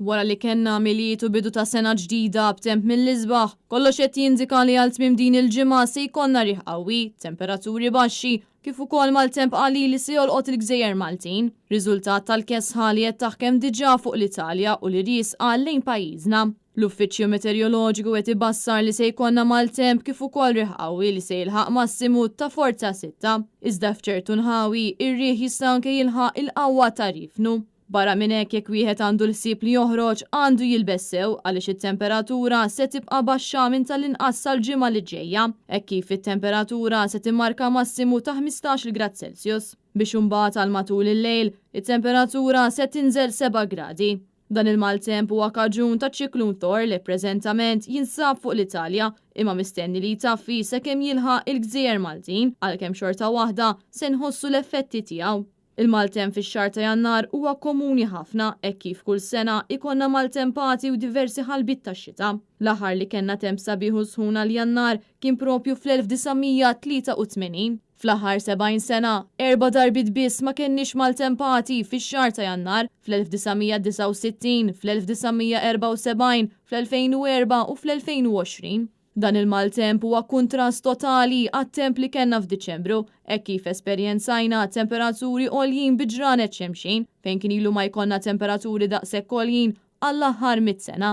Wara li kellna Milied u bidu ta' sena ġdida b'temp mill-isbaħ, kollox qed jindika li għal tmiem din il-ġimgħa se jkollna riħ qawwi, temperaturi baxxi, kif ukoll maltemp qalil li se jolqot il-gżejjer Maltin, riżultat tal-kesħa li qed taħkem diġà fuq l-Italja u li riesqa lejn pajjiżna. L-Uffiċċju Meteoroloġiku qed ibassar li se jkollna maltemp kif ukoll riħ qawwi li se jilħaq massimu ta' forza sitta, iżda f'ċertu nħawi ir-riħ jista' anke jilħaq il-qawwa ta' riefnu. Barra minn hekk jekk wieħed għandu l-ħsieb li joħroġ għandu jilbes sew għaliex it-temperatura se tibqa' baxxa minn tal-inqas sal-ġimgħa li ġejja, hekk kif it-temperatura se timmarka massimu ta' 15-il grad Celsius. Biex imbagħad għal matul il-lejl, it-temperatura se tinżel 7 gradi. Dan il-maltemp huwa kaġun taċ-ċiklun Thor li preżentament jinsab fuq l-Italja imma mistenni li jtaffi sakemm jilħaq il-gżejjer Maltin għalkemm xorta waħda se nħossu l-effetti tiegħu. Il-maltemp fix-xahar ta' Jannar huwa komuni ħafna hekk kif kull sena ikollna maltempati u diversi ħalbiet tax-xita. L-aħħar li kellna temp sabiħ u sħun għal Jannar kien propju fl-1983. Fl-aħħar 70 sena, erba' darbiet biss ma kenniex maltempati fix-xahar ta' Jannar, fl-1969, fl-1974, fl-2004 u fl-2020. Dan il-maltemp huwa kuntrast totali għat-temp li kellna f'Diċembru, hekk kif esperjenzajna temperaturi għoljin bi ġranet xemxin, fejn kien ilu ma jkollna temperaturi daqshekk għoljin għall-aħħar 100 sena.